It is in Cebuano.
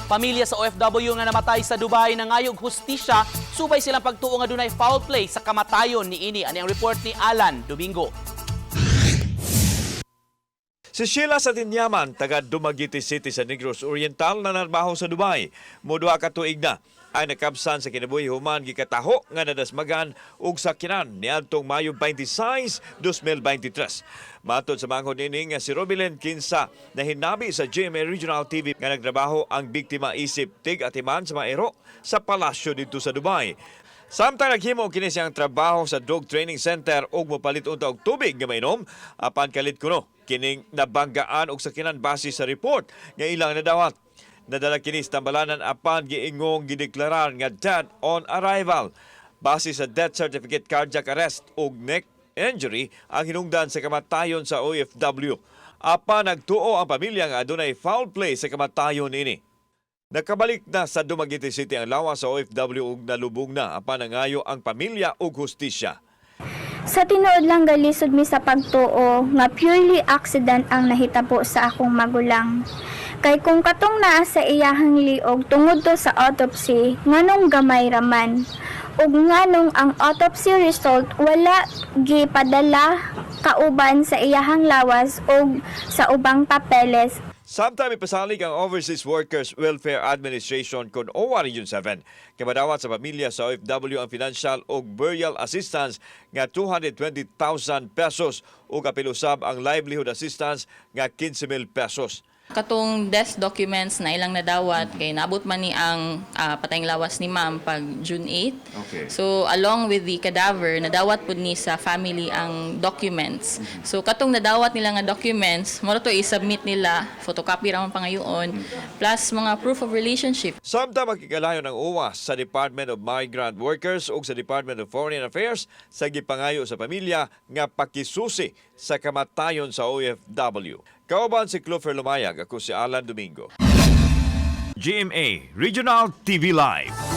Pamilya sa OFW nga namatay sa Dubai nangayog hustisya subay silang pagtuo nga dunay foul play sa kamatayon niini. Ani ang report ni Alan Domingo. Si Sheila Satinyaman, taga Dumaguete City sa Negros Oriental na narbaho sa Dubai, moduha ka tuig na ay nakabsan sa kinabuhi human gikataho nga nadasmagan og sakyanan niadtong Mayo 26, 2023. Matod sa manghod niini nga si Robilin Kinsa na hinabi sa GMA Regional TV nga nagtrabaho ang biktima isip tig-atiman sa mga ero sa palasyo didto sa Dubai. Samtang naghimo kini siyang trabaho sa dog training center ug mopalit unta og tubig nga mainom apan kalit kuno kining nabanggaan og sakinan base sa report nga ilang nadawat. Nadala kini sa tambalanan apan giingong gideklarar nga dead on arrival. Base sa death certificate, cardiac arrest ug neck injury ang hinungdan sa kamatayon sa OFW. Apan nagtuo ang pamilya nga adunay foul play sa kamatayon ini. Nakabalik na sa Dumaguete City ang lawas sa OFW ug nalubong na apan nangayo ang pamilya ug hustisya. Sa tinuod lang, galisod mi sa pagtuo nga purely accident ang nahitabo sa akong magulang. Kay kung katong naa sa iyahang liog tungod to sa autopsy, nganong gamay raman? Ug nganong ang autopsy result wala gipadala kauban sa iyahang lawas ug sa ubang papeles? Samtang ipasalig ang Overseas Workers Welfare Administration kon OWWA Region 7. Kamadawat sa pamilya sa OFW ang financial ug burial assistance nga 220,000 pesos ug apil usab ang livelihood assistance nga 15,000 pesos. Katong death documents na ilang nadawat kay naabot man ni ang patayng lawas ni ma'am pag June 8. So along with the cadaver, nadawat pud ni sa family ang documents. So katong nadawat nila nga documents, mao to i-submit nila, photocopy ra man pangayoon, plus mga proof of relationship. Samtang makikalayo ng OWWA sa Department of Migrant Workers ug sa Department of Foreign Affairs sa gipangayo sa pamilya nga pakisusi sa kamatayon sa OFW. Kauban si Clover Lumayag, ako si Alan Domingo. GMA Regional TV Live.